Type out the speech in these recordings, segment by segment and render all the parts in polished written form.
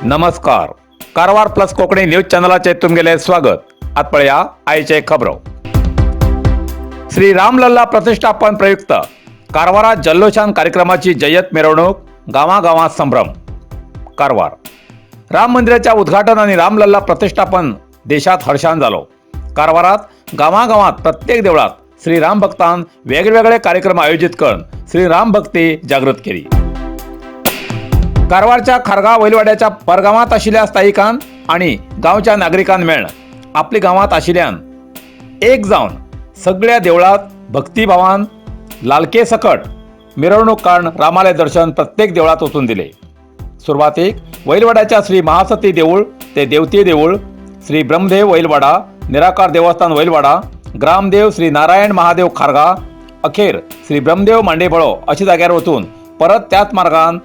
नमस्कार, Karwar plus Konkani news चॅनलाचेर तुमगेलें स्वागत. आत पळया आयचे खबरो. श्री रामलल्ला प्रतिष्ठापन प्रयुक्त कारवारात जल्लोषान कार्यक्रमाची जय्यत मिरवणूक, गावागावात संभ्रम. कारवार राम मंदिराच्या उद्घाटन आणि रामलल्ला प्रतिष्ठापन देशात हर्षान झालो. कारवारात गावागावात प्रत्येक देवळात श्री राम भक्तान वेगवेगळे कार्यक्रम आयोजित करून श्री राम भक्ती जागृत केली. कारवारच्या खारगाव वैलवाड्याच्या परगावात आशिल्ल्या स्थायिकान आणि गांवच्या नागरिकान मेळन आपली गांवांत आशिल्ल्यान एक जावन सगळ्या देवळात भक्तिभावान लालके सकट मिरवणूक काडून रामाले दर्शन प्रत्येक देवळात वचून दिले. सुरवातीक वैलवाड्याच्या श्री महासती देऊळ ते देवती देऊळ, श्री ब्रह्मदेव वैलवाडा, निराकार देवस्थान वैलवाडा, ग्रामदेव श्री नारायण महादेव खारगा, अखेर श्री ब्रह्मदेव मांडेफळो अशा जाग्यार वचून परत त्याच मार्गान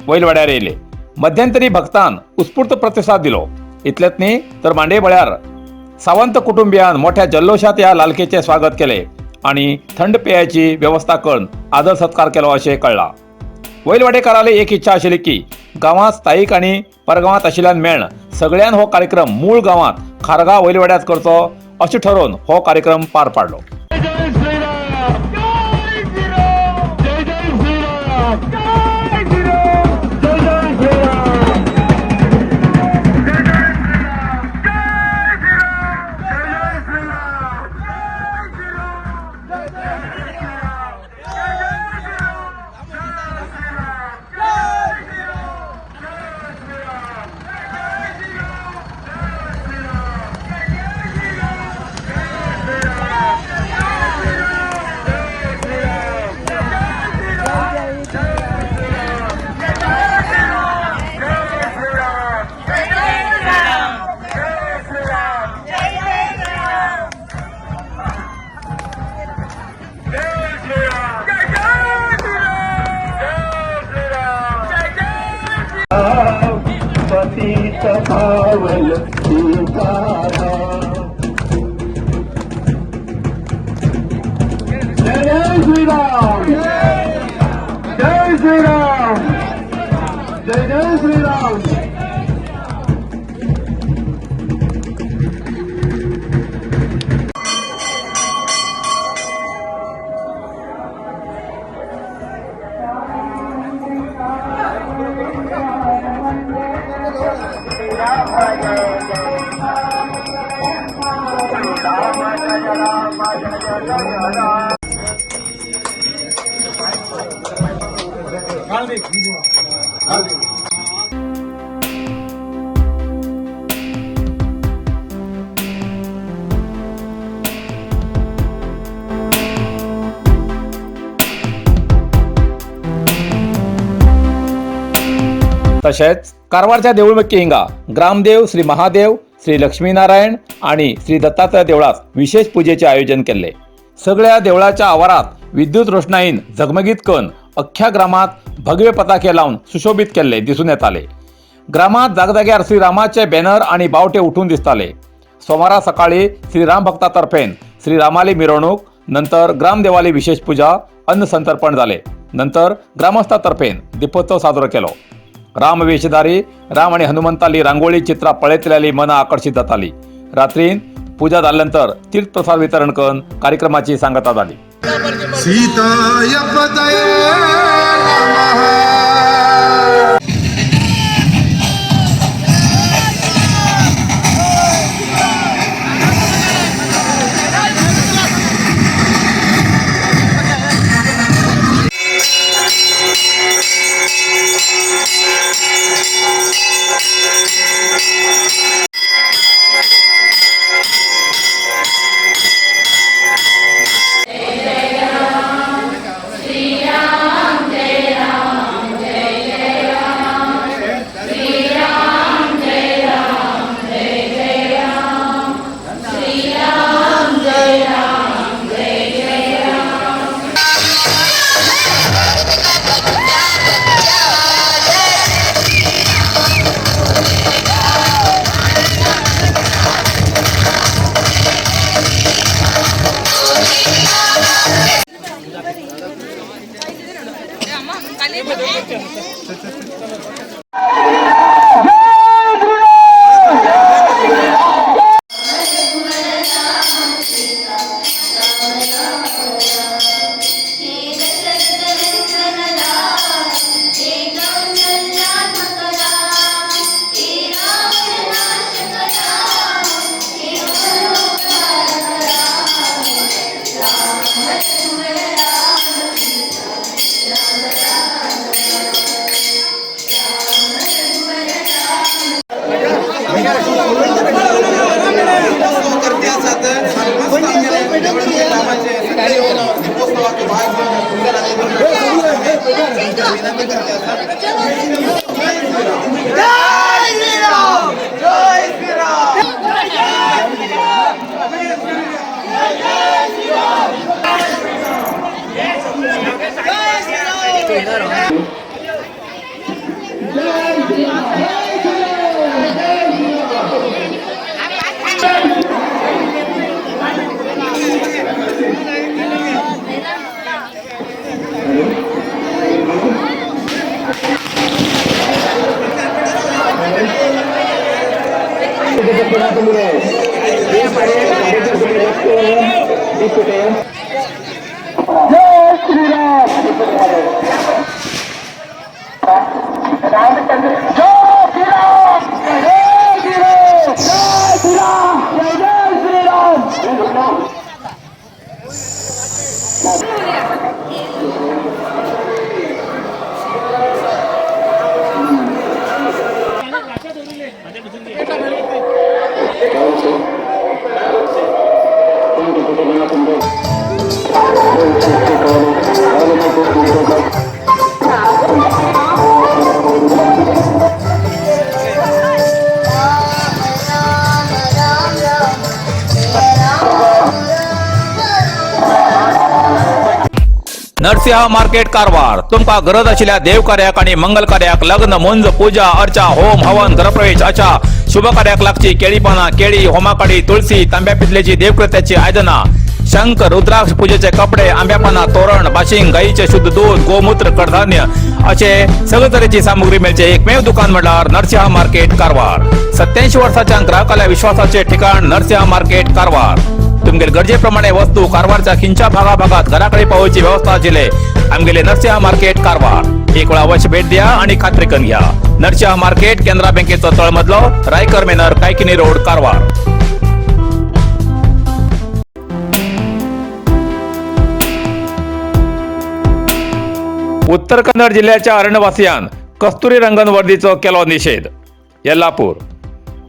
वैलवाड्यार येयले. मध्यंतरी भक्तान उत्स्फूर्त प्रतिसाद दिलो. इतलेच न्ही तर मांडेफळ्यार सावंत कुटुंबियान मोठ्या जल्लोषात ह्या लालकेचे स्वागत केले आणि थंड पेयाची व्यवस्था करून आदर सत्कार केलो अशें कळ्ळां. वैलवाडेकाराली एक इच्छा आशिल्ली की गांवांत स्थायीक आनी परगांवांत आशिल्ल्यान मेळन सगळ्यान हो कार्यक्रम मूळ गांवांत खारगांव वैलवाड्यांत करचो अशें ठरोवन हो कार्यक्रम पार पाडलो. जय श्रीराम, जय श्रीराम, जय जय श्रीराम, जय श्रीराम, जय जय श्रीराम, जय जय श्रीराम, जय श्रीराम, जय जय श्रीराम, जय श्रीराम, जय जय श्रीराम, जय जय श्रीराम, जय श्रीराम, जय श्रीराम, जय श्रीराम, जय श्रीराम, जय श्रीराम, जय श्रीराम, जय श्रीराम, जय श्रीराम, जय श्रीराम, जय श्रीराम, जय श्रीराम, जय श्रीराम, जय श्रीराम, जय श्रीराम, जय श्रीराम, जय जय श्रीराम, जय श्रीराम, जय जय श्रीराम. पतित पावन सीताराम. जय जय श्रीराम, जय श्रीराम, जय जय श्रीराम. तशेंच कारवारच्या देऊळमक्की हिंगा ग्रामदेव श्री महादेव, श्री लक्ष्मीनारायण आणि श्री दत्तात्रय देवळात विशेष पूजेचे आयोजन केल्ले. सगळ्या देवळाच्या आवारात विद्युत रोषणाईन झगमगीत करून अख्ख्या ग्रामात भगवे पताके लावून सुशोभित केल्ले दिसून येताले. ग्रामात जागजाग्यार श्रीरामाचे बॅनर आणि बावटे उठून दिसताले. सोमारा सकाळी श्रीराम भक्तातर्फेन श्रीरामाली मिरवणूक, नंतर ग्रामदेवाली विशेष पूजा, अन्न संतर्पण झाले. नंतर ग्रामस्थातर्फेन दीपोत्सव साजरो केलो. राम वेशधारी राम आणि हनुमंताली रांगोळी चित्रा पळयतल्याली मनां आकर्षित जाताली. रात्रीन पूजा जाल्यानंतर तीर्थप्रसाद वितरण करून कार्यक्रमाची सांगता झाली. सीताय पतये नमः. जय श्रीराम. जय श्रीराम, जय श्रीराम, जय श्रीराम, जय जय श्रीराम. नरसिंह मार्केट कारवार. तुमका गरज आशिल्ल्या देवकार्याक आणि मंगल कार्याक, लग्न, मुंज, पूजा अर्चा, होम हवन, घरप्रवेश अशा शुभ कार्याक लागची केळी पानां, केळी, होमाकाडी, तुळसी, तांब्या पितलेची देवकृत्याची आयदनां, शंख, रुद्राक्ष, पूजेचे कपडे, आंब्या पानां, तोरण, बाशिंग, गाईचे शुद्ध दूध, गोमूत्र, कडधान्य असे सगळे तरेची सामुग्री मेळचे एकमेव दुकान म्हळ्यार नरसिंह मार्केट कारवार. 87 वर्साच्या ग्राहकाल्या विश्वासाचे ठिकाण नरसिंह मार्केट कारवार. तुमगेले गरजेप्रमाणे वस्तू कारवारच्या खिंच्या भागाभागात घराकडे पावोवची व्यवस्था आशिल्ले आमगेले नरसिंह मार्केट कारवार. एक वेळा अवश्य भेट द्या आणि खात्री करून घ्या. नरसिंह मार्केट, केनरा बँकेचो तळमजलो, रायकर मेनर, कायकिनी रोड, कारवार. उत्तर कन्नड जिल्ह्याच्या अरण्यवासियान कस्तुरी रंगन वर्दीचो केलो निषेध. येल्लापूर.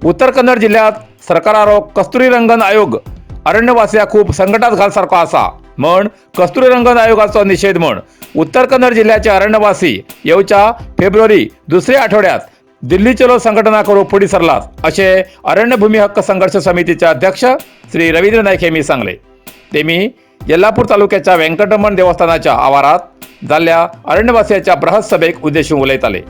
उत्तर कन्नड जिल्ह्यात सरकारारो कस्तुरी रंगन आयोग अरण्यवासिया खूप संकटात घालसारखो आसा म्हण कस्तुरी रंगन आयोगाचो निषेध म्हण उत्तर कन्नड जिल्ह्याचे अरण्यवासी येवच्या फेब्रुवारी दुसऱ्या आठवड्यात दिल्ली चलो संघटना करूंक फुडें सरलात अशें अरण्यभूमी हक्क संघर्ष समितीचे अध्यक्ष श्री रवींद्र नायक हेमी सांगले. तेमी येल्लापूर तालुक्याच्या व्यंकटरमण देवस्थानाच्या आवारात जाल्ल्या अरण्यवासियाच्या बृहत सभेक उद्देशून उलयताले.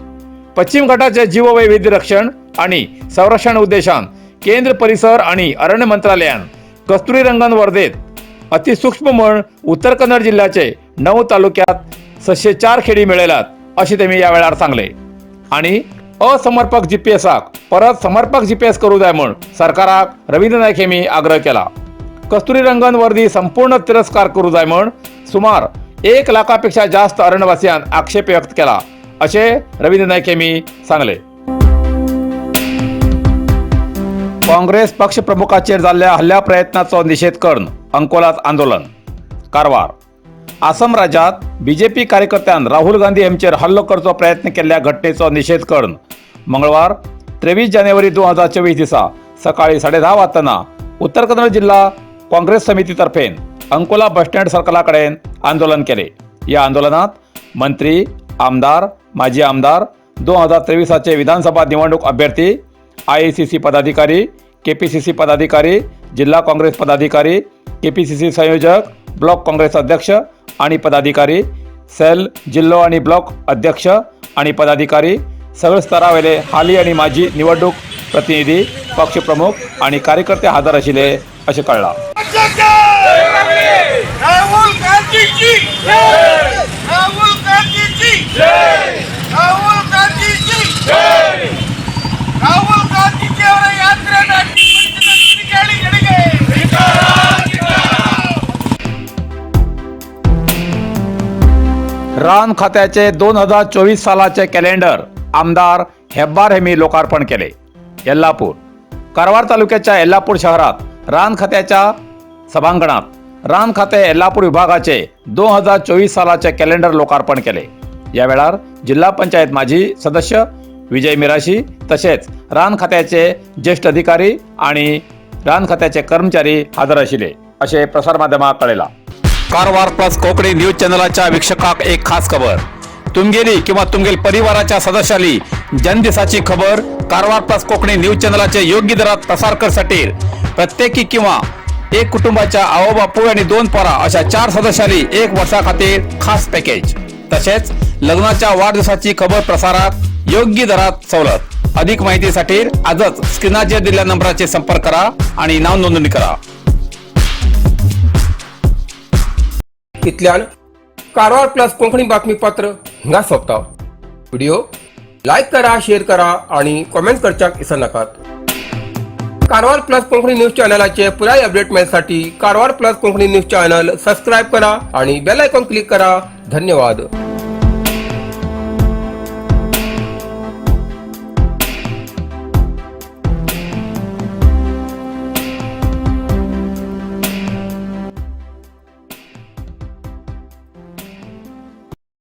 पश्चिम घाटाचे जीववैविध्य रक्षण आणि संरक्षण उद्देशान केंद्र परिसर आणि अरण्य मंत्रालयान कस्तुरी रंगन वर्धेत अतिसूक्ष्म म्हण उत्तर कन्नड जिल्ह्याचे 9 तालुक्यात 604 खेडी मेळयल्यात अशें तेमी ह्या वेळार सांगले आणि असमर्पक जीपीएसाक परत समर्पक जीपीएस करूं जाय म्हूण सरकाराक रवींद्र नायक हेमी आग्रह केला. कस्तुरी रंगन वर्दी संपूर्ण तिरस्कार करू जाय म्हण सुमार 1 लाखापेक्षा जास्त अरण्यवासियान आक्षेप व्यक्त केला असे रवींद्र नाईक यांनी सांगले. काँग्रेस पक्ष प्रमुखाचेर जाल्ल्या हल्ल्या प्रयत्नाचो निषेध करून अंकोलात आंदोलन. कारवार. आसाम राज्यात बीजेपी कार्यकर्त्यान राहुल गांधी यांचेर हल्लो करचो प्रयत्न केल्ल्या घटनेचो निषेध करून मंगळवार 23 जानेवारी 2024 दिसा सकाळी 10:30 वाजताना उत्तर कन्नड जिल्हा काँग्रेस समितीतर्फे अंकोला बसस्टँड सर्कला कडेन आंदोलन केले. या आंदोलनात मंत्री, आमदार, माजी आमदार, 2023चे विधानसभा निवडणूक अभ्यर्थी, आयसीसी पदाधिकारी, केपीसीसी पदाधिकारी, जिल्हा काँग्रेस पदाधिकारी, केपीसीसी संयोजक, ब्लॉक काँग्रेस अध्यक्ष आणि पदाधिकारी, सेल जिल्हो आणि ब्लॉक अध्यक्ष आणि पदाधिकारी, सगळे स्तरावेले हाली आणि माजी निवडणूक प्रतिनिधी, पक्षप्रमुख आणि कार्यकर्ते हजर आशिल्ले अशें कळ्ळां. राहुल गांधीजी, राहुल गांधीजी, ರಾಹುಲ್ ಗಾಂಧೀಜಿ, ರಾಹುಲ್ ಗಾಂಧೀಜಿ ಅವರ ಯಾತ್ರೆಯನ್ನು ಅಡ್ಡಿಪಡಿಸಿದ ಕಿಡಿಗೇಡಿಗಳಿಗೆ. रान खात्याचे 2024 सालाचे कॅलेंडर आमदार हेब्बार हेमी लोकार्पण केले. येल्लापूर. कारवार तालुक्याच्या येल्लापूर शहरात रान खात्याच्या सभांगणात रान खाते येल्लापूर विभागाचे 2024 सालाचे कॅलेंडर लोकार्पण केले. या वेळार जिल्हा पंचायत माजी सदस्य विजय मिराशी तसेच रान खात्याचे ज्येष्ठ अधिकारी आणि रान खात्याचे कर्मचारी हजर आशिल्ले असे प्रसारमाध्यमाक कळयला. कारवार प्लस कोकणी न्यूज चॅनलाच्या वीक्षकाक एक खास खबर. तुमगेली किंवा तुमगेल परिवाराच्या सदस्याली जन्मदिसाची खबर कारवार प्लस कोकणी न्यूज चॅनलाचे योग्य दरात प्रसार करसाठी प्रत्येकी किंवा एक कुटुंबाच्या आवो बापूय आणि दोन पोरा अशा चार सदस्यांनी एक वर्षा खातीर खास पॅकेज. तसेच लग्नाच्या वाढदिवसाची खबर प्रसारात योग्य दरात सवलत. अधिक माहितीसाठी आजच स्क्रीनाचेर दिलेल्या नंबराचे संपर्क करा आणि नाव नोंदणी करा. इतल्यान कारवार प्लस कोंकणी बातमीपत्र हिंगा सोंपता. व्हिडिओ लायक करा, शेअर करा आणि कॉमेंट करच्याक विसरनाकात. कारवार प्लस कोंकणी न्यूज चॅनलाचे पुराय update मेळसाठी Karwar plus Konkani news channel subscribe करा आणि बेल आयकॉन क्लिक करा. धन्यवाद.